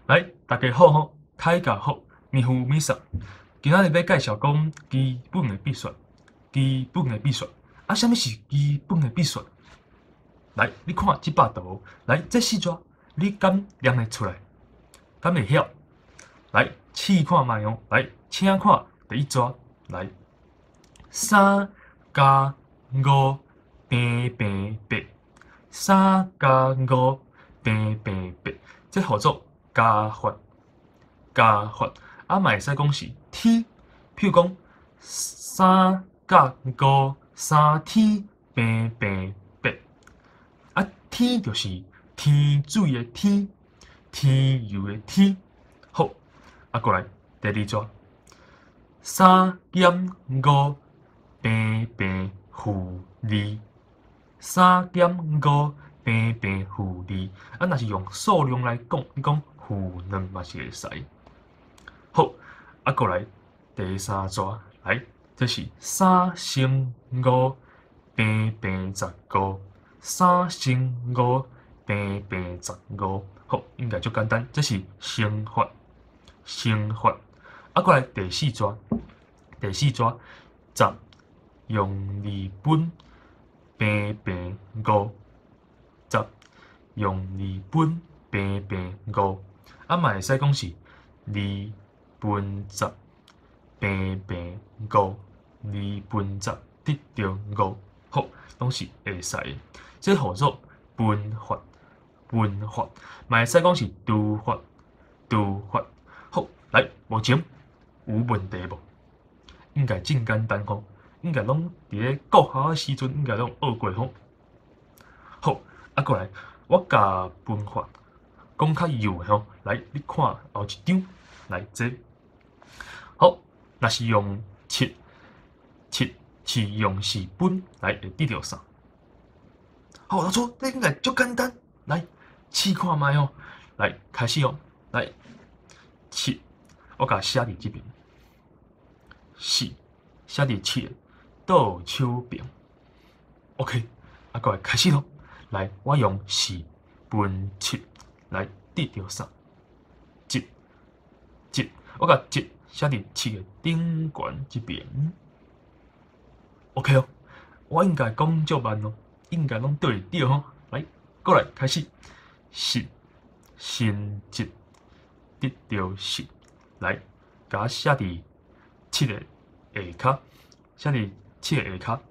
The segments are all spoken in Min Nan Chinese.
來，大家好吼，開家好，咪呼咪薩。今仔日欲介紹講基本的筆算，基本的筆算。啊，啥物是基本的筆算？來，你看這幅圖，來，這四逝你敢念會出來？敢會曉？來，試看覓哦。來，請看第一逝，來，三加五平平八，三加五平平八，這號做加法，加法。啊，嘛會使講是天，譬如講三加五三天平平八，啊，天就是天水的天，天佑的天。好，啊，過來第二逝，三減五平平負二，三減五平平負二，啊，若是用數量來講，你講負兩嘛是會使。好，啊，過來第三逝，來，這是三乘五平平十五，三乘五平平十五，好，應該足簡單，這是乘法，乘法。啊，過來第四逝，第四逝，十用二分平平五，十用二分平平五，啊，嘛會使講是二分十平平五，二分十得著五，好，攏是會使的。這號做分法，分法，嘛會使講是除法，除法。好，來，目前有問題無？應該真簡單吼，應該攏佇咧國校的時陣應該攏學過吼。好，啊，過來，我共分法講較幼的吼，來，你看後一張，來，這好，若是用七七是用四分來會得著啥？好，老師，這應該足簡單，來試看覓哦。來，開始哦，來，七，我共寫佇這邊，四寫佇七的倒手邊，OK，啊，過來開始囉。來，我用四分七來得著啥？一，一，我共一寫佇七的頂懸這邊，OK 哦。我應該講足慢哦，應該攏對會著吼。來，過來開始，十乘一得著十，來，共寫佇七的下跤，寫佇七的下跤。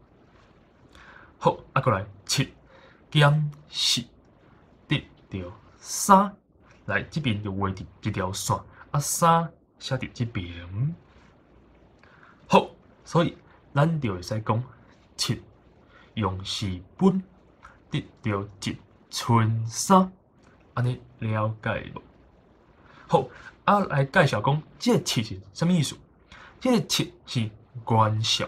好，啊，過來七減四得著三，來，這邊就畫佇一條線，啊，三寫佇這邊。好，所以咱就會使講七用四分得著一賰三，按呢了解無？好，啊，來介紹講這個七是啥物意思？這個七是原數，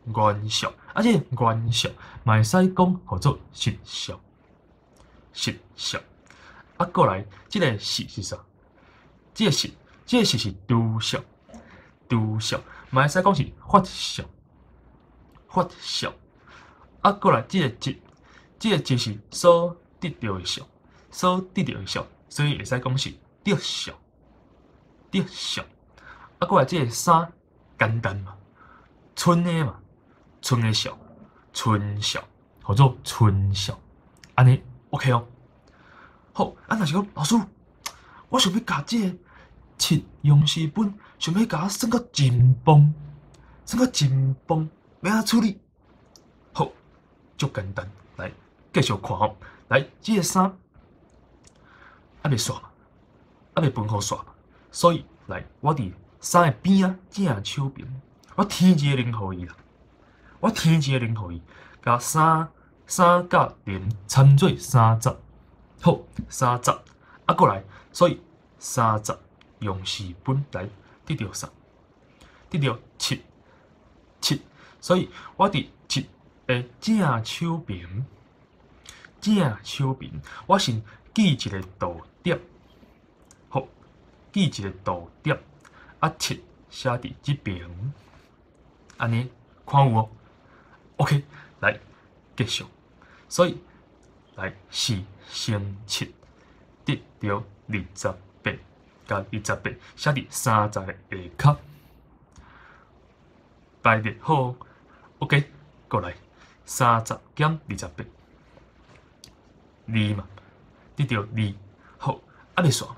原數，啊，這個原數嘛會使講號做實數，實數。啊，過來，這個四是啥？這個四，這個四是除數，除數，嘛會使講是法數，法數。啊，過來，這個一，這個一是所得著的數，所得著的數，所以會使講是得數，得數。啊，過來這個三，簡單嘛，賰的嘛，賰的數，賰數，號做賰數，按呢 OK 哦。好，啊，若是講老師，我想欲共這個七用四分，想欲共算甲真崩，算甲真崩，欲按怎處理？好，足簡單，來繼續看吼。來，這個三猶未煞嘛，猶未分予煞嘛，所以來我佇三的邊仔正手邊，我添一個零予伊啦，我添一個零予伊，共三三佮零參做三十，好，三十，啊，過來，所以三十用四分來得著啥？得著七七，所以我佇七的正手邊，正手邊，我先記一個逗點，好，記一個逗點，啊，七寫佇這邊，按呢看有無？OK，來繼續，所以來四乘七得著28。共28寫佇30的下跤，排列好，OK，過來30減28，二嘛，得著二，好，猶未煞嘛，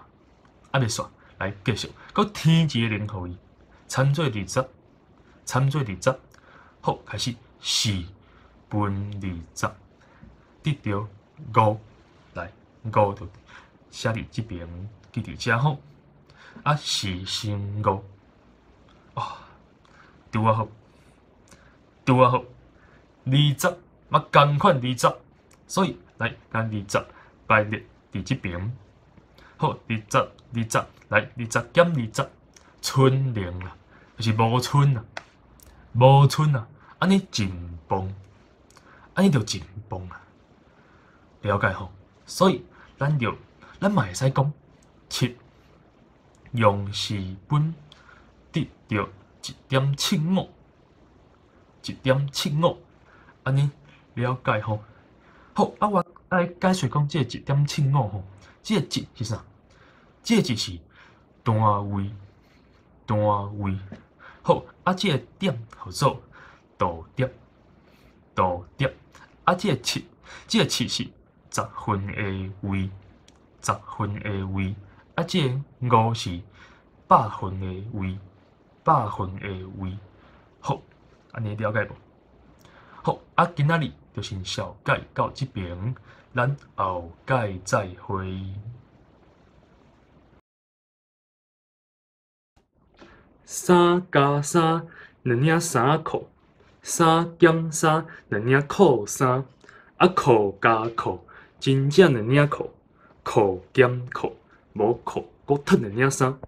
猶未煞，來繼續，閣添一個零予伊，參做二十，參做二十，好，開始四分二十，得著五，來五就寫佇這爿，記佇遮吼，啊四乘五，哦，拄仔好，拄仔好，二十嘛仝款二十，所以來共二十排列佇這爿，好，二十二十，來20減20，賰零啦，就是無賰啦，無賰啦，按呢真磅，按呢就真磅啊，了解吼？所以咱就咱嘛會使講七陽四分得著1.75，1.75，按呢了解吼？好，啊我來解釋講這个1.75吼，這个一是啥？這个一是單位，單位。好，啊這个點號做度點，度點。啊這个七，這个七是十分的位，十分的位。啊這个五是百分的位，百分的位。好，按呢了解無？好，啊今仔日就先小解到這爿，咱後擺再會。三加三，兩領衫褲；三減三，兩領褲衫。啊，褲加褲，真正兩領褲。褲減褲，無褲，閣褪兩領衫。